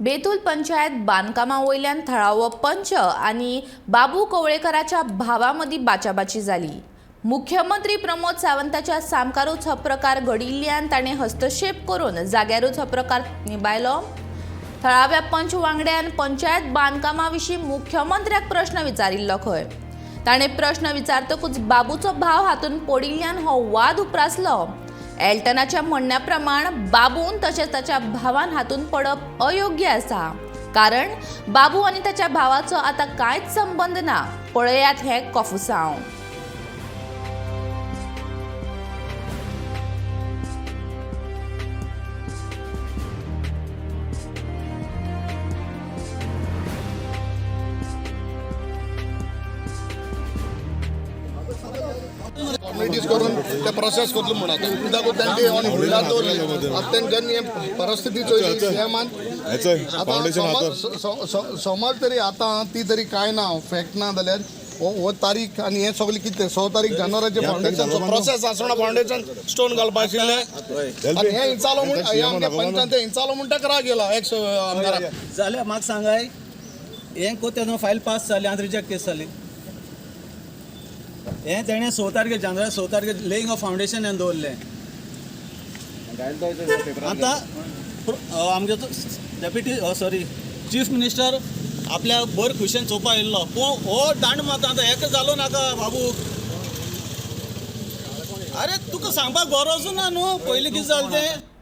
बेतूल पंचायत बांदकामा वयल्यान थळावो पंच आनी बाबू कवळेकराच्या भावा मदीं बाचाबाची जाली. मुख्यमंत्री प्रमोद सावंताच्या सामकारूच हो प्रकार घडिल्ल्यान ताणें हस्तक्षेप करून जाग्यारूच हो प्रकार निभायलो. थळाव्या पंच वांगड्यान पंचायत बांदकामा विशीं मुख्यमंत्र्याक प्रश्न विचारिल्लो खंय. ताणें प्रश्न विचारतकूच बाबूचो भाव हातूंत पडिल्ल्यान हो वाद उप्रासलो. एल्टनाच्या म्हणण्या प्रमाण बाबून तशेंच ताच्या भावान हातूंत पडप अयोग्य आसा, कारण बाबू आनी ताच्या भावाचो आतां कांयच संबंद ना. पळयात हें कोफुसांव. फॉर्मेलिटीज करून ते प्रोसेस करतलो म्हणून आतां कित्याक तांणी ऑन होल्डार दवरली. आतां तेंच्यांनी हे परिस्थिती चोयली सीएमान. फाउंडेशन आतां समज तरी आतां ती तरी कांय ना, फॅक्ट ना जाल्यार हो तारीख आनी हें सगळें कितें 6 तारीख जानेवाराचें फावंडेशन प्रोसेस आसना, फावंडेशन स्टोन घालपा आशिल्लें आनी हें हिंचालो म्हूण हें आमगे पंचान तें हिंचालो म्हूण ताका राग येयला एक्स आमदाराक. जाल्यार म्हाका सांगाय, हें कोत्या तेन्ना फायल पास जाली आनी रिजेक्ट केस जाली. हें तेणें 6 तारखेर, जानेवारी 6 तारखेर लेईंग ऑफ फावंडेशन हें दवरलें. आतां आमगे डेप्युटी, सॉरी, चीफ मिनिस्टर आपल्या बरे खुशेन चोवपा येयल्लो, पूण हो दांड मारता. आतां हेका जालो नाका बाबू. अरे, तुका सांगपाक गरज ना न्हू पयलीं कितें जालें तें.